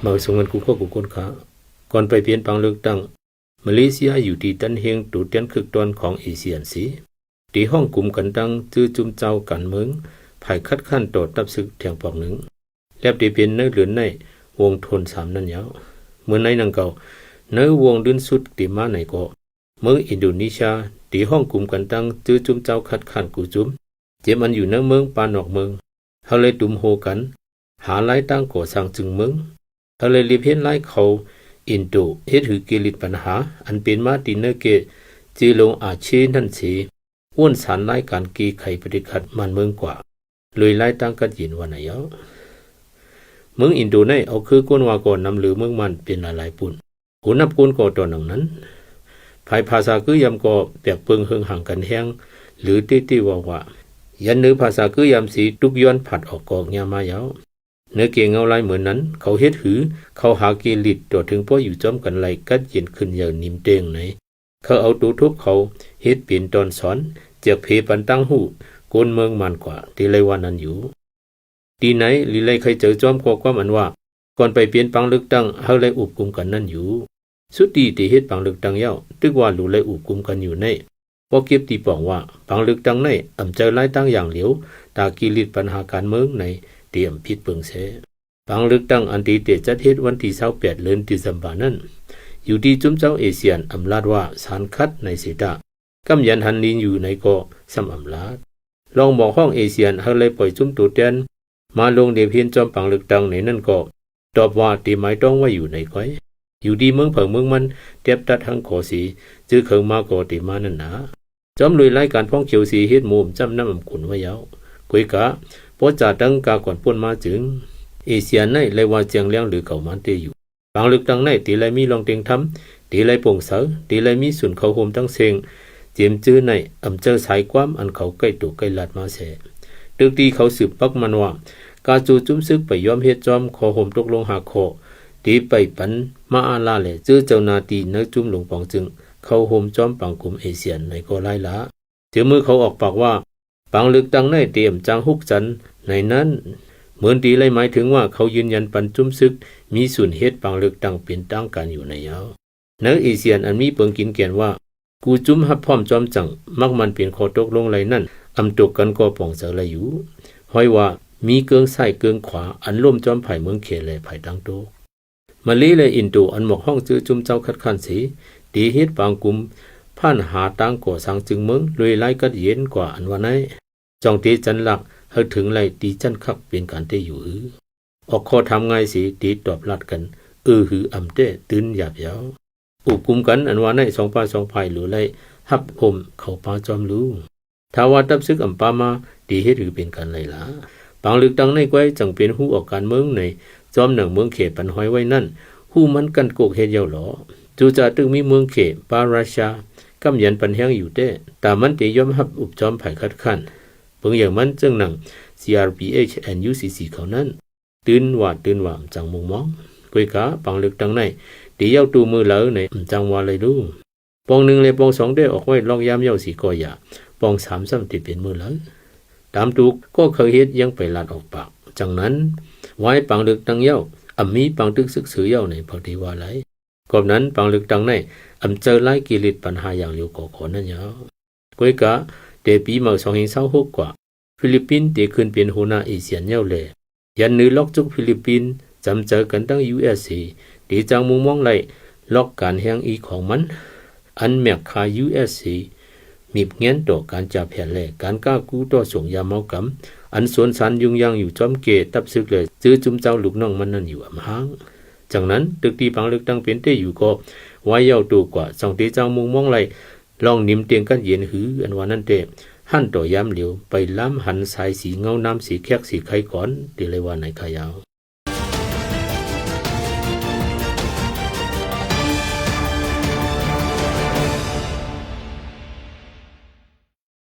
ມາສົ່ງກັນ ກູ່ຄົນ ກູ່ຄົນ ຂ້າ. ກ່ອນໄປປ່ຽນປາງເລືອກຕັ້ງ, ມາເລເຊຍ ຢູ່ທີ່ຕັນເຮງ ໂຕແທນເຄືອກຕ່ອນຂອງເອຊຽນ ເສ ໄດ້ຮ້ອງກຸມກັນຕັ້ງ ເຈີຈຸ້ມເຈົ້າການເມືອງ ຝ່າຍຄັດຄ້ານຕໍ່ຕັບເສິກ ແທ້ງພວກໜຶ່ງ ແລ້ວໄດ້ເປັນໃນເດືອນໃນ ວົງໂທນສາມນັ້ນຍາວ. ເມື່ອໃນໜັງເກົ່າ, ໃນວົງເດືອນສຸດໄດ້ມາໃນກໍ ເມືອງອິນໂດເນເຊຍ ໄດ້ຮ້ອງກຸມກັນຕັ້ງ ເຈີຈຸ້ມເຈົ້າຄັດຄ້ານ ກູ່ຈຸ້ມ ເຈັມອັນຢູ່ໃນເມືອງ ປານອກເມືອງ ເຮົາໄດ້ຕຸມໂຮກັນ ຫາລາຍຕາງກໍ່ສ້າງຈຶ່ງເມືອງ, ເຮົາໄດ້ລຽບຮຽນລາຍເຂົາອິນໂດ ເຮັດໃຫ້ເກລິດບັນຫາ ອັນເປັນມາຕິນເນີເກ ເຈໂລງອາເຊ ນັ້ນເສ ໂອ້ນສານລາຍການແກ້ໄຂປະຕິຄັດບ້ານເມືອງກວ່າ ໂດຍລາຍຕາງກັດເຢັນວ່າໃນເອົາ. ເມືອງອິນໂດໃນ ເອົາຄືກວນວ່າກໍນຳເຫຼືອເມືອງມັນເປັນຫຼາຍໆປຸ້ນ ໂຫນັບກວນກໍຕໍ່ໜັງນັ້ນ. ຝ່າຍພາສາກື້ຢາມກໍແປກເປິງເຮີງຫ່າງກັນແຮງ ຫຼື ເຕໆວ່າໆ ຢັນເໜີພາສາກື້ຢາມເສ ຕຸກຍ້ອນຜັດອອກກອກຍາມມາເຍົາ. ເນື້ອເກເງົາລາຍເໝືອນນັ້ນ ເຂົາເຮັດຫື ເຂົ້າຫາເກລິດ ຕໍ່ເຖິງພໍຢູ່ຈອມກັນໄດ້ ກັດເຢັນຂຶ້ນຢ່າງໜິມເຕ່ງໃນ ເຂົາເອົາໂຕທົບເຂົາເຮັດເປັນຕອນສອນ ແຈກເຜປັນຕ່າງຮູ້ ຄົນເມືອງມັນກວ່າ ທີ່ໄດ້ວ່ານັ້ນຢູ່. ຕີໃນ ລີໄລໄຄເຈີ ຈອມຂໍ້ຄວາມອັນວ່າ ກ່ອນໄປປ່ຽນປາງເລືອກຕັ້ງ ເຮົາໄດ້ອຸບກຸມກັນນັ້ນຢູ່. ສຸດທີ່ໄດ້ເຮັດປາງເລືອກຕັ້ງແລ້ວ ຕຶກວ່າໂລໄດ້ອຸບກຸມກັນຢູ່ໃນ ບໍ່ເກັບຕີປ່ອງວ່າ ປາງເລືອກຕັ້ງໃນ ອຳເຈີລາຍຕາງຢ່າງຫຼຽວ ຕາກິລິດບັນຫາການເມືອງໃນ ເຕມຜິດເບິ່ງແຊ. ປາງເລືອກຕັ້ງອັນທີ່ໄດ້ຈັດເຮັດວັນທີຊາວແປດ ເດືອນເດຊຳບານັ້ນ ຢູ່ທີ່ຈຸ້ມເຈົ້າເອຊຽນ ອຳລາດວ່າສານຂັດໃນເສຕາ ກຳຢັນຫັນດີຢູ່ໃນກໍສ່ຳອຳລາດ. ລອງບອກຫ້ອງເອຊຽນ ເຮົາໄດ້ປ່ອຍຈຸ້ມໂຕແທນ ມາລົງເດັບຮຽນຈອມປາງເລືອກຕັ້ງໃນນັ້ນກໍ ຕອບວ່າເຕໝາຍຕ້ອງໄວ້ຢູ່ໃນກ້ອຍ ຢູ່ດີເມືອງເຜີເມືອງມັນ ແຕບຕັດທັງກໍເສ ເຈີເຂີງມາກໍເຕມານັ້ນນາ. ຈອມໂດຍລາຍການພອງຂຽວເສ ເຮັດໝູມຈ້ຳນ້ຳອຳຂຸນໄວ້ເຍົາ. ກວຍກະ ພໍຈາຕັ້ງກາກ່ອນປົ້ນມາຈຶ່ງ ເອຊຽນໃນໄດ້ວ່າແຈ້ງແລງຫຼືເກົ່າມາເຕຢູ່. ປາງເລືອກຕັ້ງໃນ ເຕໄດ້ມີລອງເຕັງທຳ ເຕໄດ້ໂປ່ງໃສ ເຕໄດ້ມີສູນເຂົ້າຮ່ວມທັງເສັງ ເຈັມຈື່ໃນ ອຳເຈີສາຍຄວາມອັນເຂົາໃກ້ໂຕໃກ້ລາດມາແຊ. ຕຶກທີ່ເຂົາສືບປັກມັນວ່າ ກາໂຈຈຸ້ມຊຶກໄປຍອມເຮັດຈອມຂໍ້ໂຮມຕົກລົງຫ້າຂໍ້ ເຕໄປປັນມາອາລາ ແລະ ເຈີເຈົ້າໜ້າທີ່ໃນຈຸ້ມຫຼວງປອງຈຶ່ງ ເຂົ້າໂຮມຈອມປາງກຸ່ມເອຊຽນໃນກໍຫຼາຍລະ. ເທື່ອມື້ເຂົາອອກປາກວ່າ ປາງເລືອກຕັ້ງໃນເຕອຳຈາງຮຸກຈັນໃນນັ້ນ ເໝືອນທີ່ໄດ້ໝາຍເຖິງວ່າເຂົາຢືນຢັນປັນຈຸ້ມຊຶກມີສ່ວນເຮັດປາງເລືອກຕັ້ງເປັນທາງການຢູ່ໃນເຍົາ. ໃນເອຊຽນອັນມີເປິງກິນແກ່ນວ່າ ກູ່ຈຸ້ມຮັບພ້ອມຈອມຈັ່ງ ມັກມັນເປັນຂໍ້ຕົກລົງໄດ້ນັ້ນ ອຳຕົກກັນກໍປ່ອງໃຈໄດ້ຢູ່ ຫ້ອຍວ່າມີເກິ່ງຊ້າຍເກິ່ງຂວາ ອັນລົ້ມຈອມຝ່າຍເມືອງເຂດ ແລະ ຝ່າຍຕ່າງໂຕ. ມາເລ ແລະ ອິນໂດ ອັນໝວກຫ້ອງເຈີຈຸ້ມເຈົ້າຄັດຄ້ານເສ ເຕເຮັດບາງກຸ່ມຜ່ານຫາຕາງກໍ່ສ້າງຈຶ່ງເມືອງ ໂດຍລາຍກັດເຢັນກວ່າອັນວ່າໃນ ຈ້ອງເຕຈັນຫຼັກ ເຮົາເຖິງໄລ່ຕີຈັນຄັກເປັນການເຕຢູ່. ອອກຂໍ້ຖາມງ່າຍເສ ເຕຕອບລັດກັນ ເອີ ຫຼື ອຳແຕ້ ຕື່ນຢາບຢາວ. ອຸບກຸມກັນອັນວ່າໃນ ສອງປາສອງຝ່າຍ ຫຼື ໄລ່ຮັບໂຮມເຂົ້າປາຈອມລູ. ຖ້າວ່າຕັບຊຶກອຳປາມາ ເຕເຮັດຄືເປັນການໄລ່ລ່າ. ປາງເລືອກຕັ້ງໃນກ້ອຍ ຈັ່ງເປັນຮູ້ອອກການເມືອງໃນ ຈອມໜັງເມືອງເຂດປັນຫ້ອຍໄວ້ນັ້ນ ຮູ້ມັນກັ້ນໂກກເຮັດເຍົາຫຼໍ. ຈູຈະຕຶກມີເມືອງເຂດ ປາຣາຊາ ກຳຢັນປັນແຮງຢູ່ແທ້ ຕາມັນເຕຍອມຮັບອຸບຈອມຝ່າຍຄັດຄ້ານ. ເບິ່ງຢ່າງມັນເຊິ່ງໜັງ ຊີອາຣ໌ພີເອັຊ ແລະ ຢູຊີຊີ ເຂົານັ້ນ ຕື່ນວ່າຕື່ນວ່າ ອຳຈັງມຸງມອງ. ກວຍກາ ປາງເລືອກຕັ້ງໃນ ເຕເຍົາຕູ້ມື້ໃດໃນ ອຳຈັງວ່າໄດ້ຮູ້. ປ່ອງໜຶ່ງ ແລະ ປ່ອງສອງ ໄດ້ອອກໄວ້ລອກຍາມເຍົາສີກໍຢາ ປ່ອງສາມ ຊ້ຳເຕເປັນມື້ໃດ. ຕາມຕູກກໍເຄີຍເຮັດ ຍັງໄປລາດອອກປາກ. ຈັ່ງນັ້ນ ວາຍປາງເລືອກຕັ້ງເຍົາ ອຳມີປາງຕຶກຊຶກເສີເຍົາໃນ ພັກທີ່ວ່າໄດ້. ກອບນັ້ນ ປາງເລືອກຕັ້ງໃນ ອຳເຈີລາຍກິລິດບັນຫາຢ່າງຫຼຽວກໍຂໍນັ້ນເຍົາ. ກວຍກາ ແຕ່ປີໃໝ່ ສອງພັນຊາວຫົກກວ່າ ຟີລິບປິນເຕຂຶ້ນເປັນຫົວໜ້າເອຊຽນເຍົາແລ ຢັນໜືລອກຈຸກຟີລິບປິນ ຈຳໃຈກັນຕັ້ງ ຢູເອັສເອ ເຕຈັ່ງມຸງມອງໄລ່ລອກການແຮງອີຂອງມັນ ອັນແມັກຄາ ຢູເອັສເອ ມິບແງນຕໍ່ການຈາແຜນ ແລະ ການກ້າກູ້ຕໍ່ສົງຢາເມົາກຳ ອັນສວນສານຍຸງຍາງຢູ່ຈອມເກຕັບຊຶກ ແລະ ເຈີຈຸ້ມເຈົ້າລູກນ້ອງມັນນັ້ນຢູ່ອຳຫ່າງ. ຈັ່ງນັ້ນ ຕຶກທີ່ປາງເລືອກຕັ້ງເປັນເຕຢູ່ກໍ ວາຍເຍົາໂຕກວ່າ ຊ່ອງເຕຈັ່ງມຸງມອງໄລ່ ລອງນິມຕຽງກັນເຢັນຫື ອັນວ່ານັ້ນແຕ່ ຫັ້ນຕໍ່ຍາມຫຼຽວ ໄປລາມຫັນສາຍສີເງົານ້ຳເສແຄກເສໄຄກ່ອນ ເຕໄດ້ວ່າໃນຂາຍາວ.